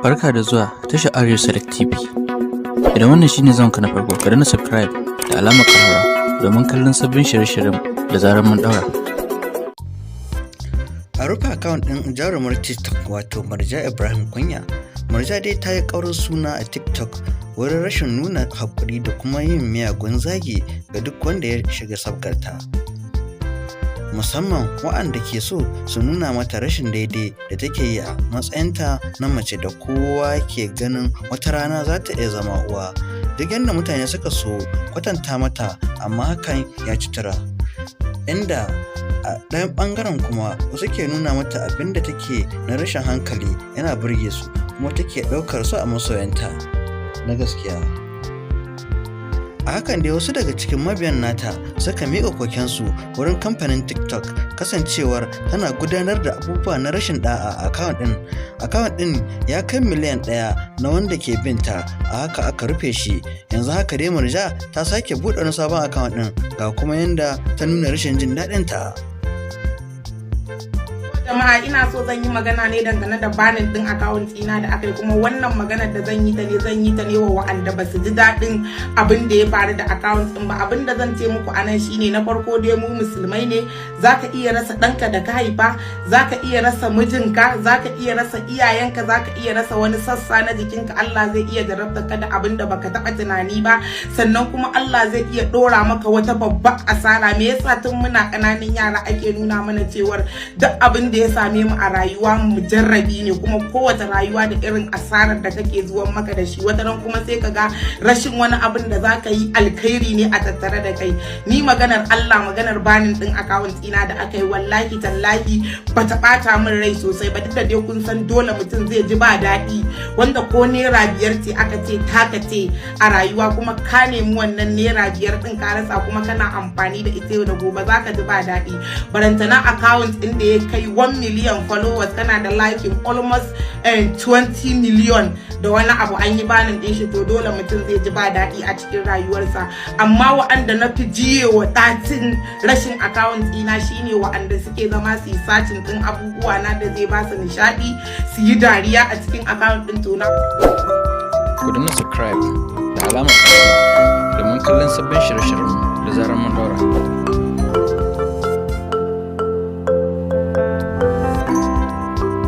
Barka da zuwa tashar Arewa Select TV. Idan wannan shine zuwanka na farko, ka danna subscribe da alamar ƙararrawa domin kallon sabbin shirye-shiryen da zarar mun ɗaura. A rufe account ɗin jarumar TikTok, wato Murja Ibrahim Kunya. Murja dai ta yi ƙaurin suna a TikTok wurin rashin nuna haƙuri da kuma yin miyagun zagi ga duk wanda ya shiga sabgarta. Musamman waɗanda ke so su nuna mata rashin daidai da take yi a matsayinta na mace da kowa ke ganin wata rana za ta iya zama uwa. Duk yadda mutane suka so kwatanta mata, amma hakan ya ci tura. Inda a ɗayan ɓangaren kuma wasu ke nuna mata abin da take na rashin hankali yana burge su, kuma take ɗaukar su a masoyanta na gaskiya. A hakan dai wasu daga cikin mabiyan nata suka miƙa kokensu wurin kamfanin TikTok, kasancewar tana gudanar da abubuwa na rashin ɗa'a a account ɗin. Account ɗin ya kai miliyan 1 na wanda ke binta, a haka aka rufe shi. Yanzu haka dai Murja ta sake buɗe wani sabon account ɗin, ga kuma yanda ta nuna rashin jin daɗin ta. Jama'a, ina so zan yi magana ne dangane da banning din account ɗina da aka yi. Kuma wannan maganar da zan yi ta ne, zan yi ta ne wa wa'anda ba su ji daɗin abin da ya faru da account ɗin ba. Abin da zan ce muku anan shine, na farko dai, mu musulmai ne. Zaka iya rasa ɗanka da ka haifa, zaka iya rasa mijinka, zaka iya rasa iyayenka, zaka iya rasa wani sassa na jikinka. Allah zai iya jarabta ka da abin da baka taɓa tunani ba. Sannan kuma Allah zai iya ɗora maka wata babba asara. Me yasa tun muna ƙananan yara ake nuna mana cewar duk abin da ya same mu a rayuwa mujarrabi ne, kuma kowace rayuwa da irin asarar da take zuwan maka da shi? Wata ran kuma sai ka ga rashin wani abin da zaka yi alkhairi ne a tattare da kai. Ni maganar Allah, maganar banning din account ɗina da aka yi, wallahi tallahi bata bata min rai sosai ba. Duk da dai kun san dole mutum zai ji ba daɗi, wanda ko ₦5 ce aka ce taka ce a rayuwa, kuma ka nemi wannan ₦5 din ka rasa, kuma kana amfani da ita yau da gobe, zaka ji ba daɗi. Barantana account ɗin da ya kai 1 million followers, kana da liking almost 20 million da wani abu, an yi banning din shi, to dole mutum zai ji ba daɗi a cikin rayuwarsa. Amma wa'anda na fi jiye wa ɗacin rashin account ɗina shine wa'anda suke zama su yi searching ɗin abubuwa na da zai ba su nishaɗi, su yi dariya a cikin account ɗin, to na Ku danna subscribe da alamar ƙararrawa domin kallon sabbin shirye-shiryenmu da zarar mun ɗaura.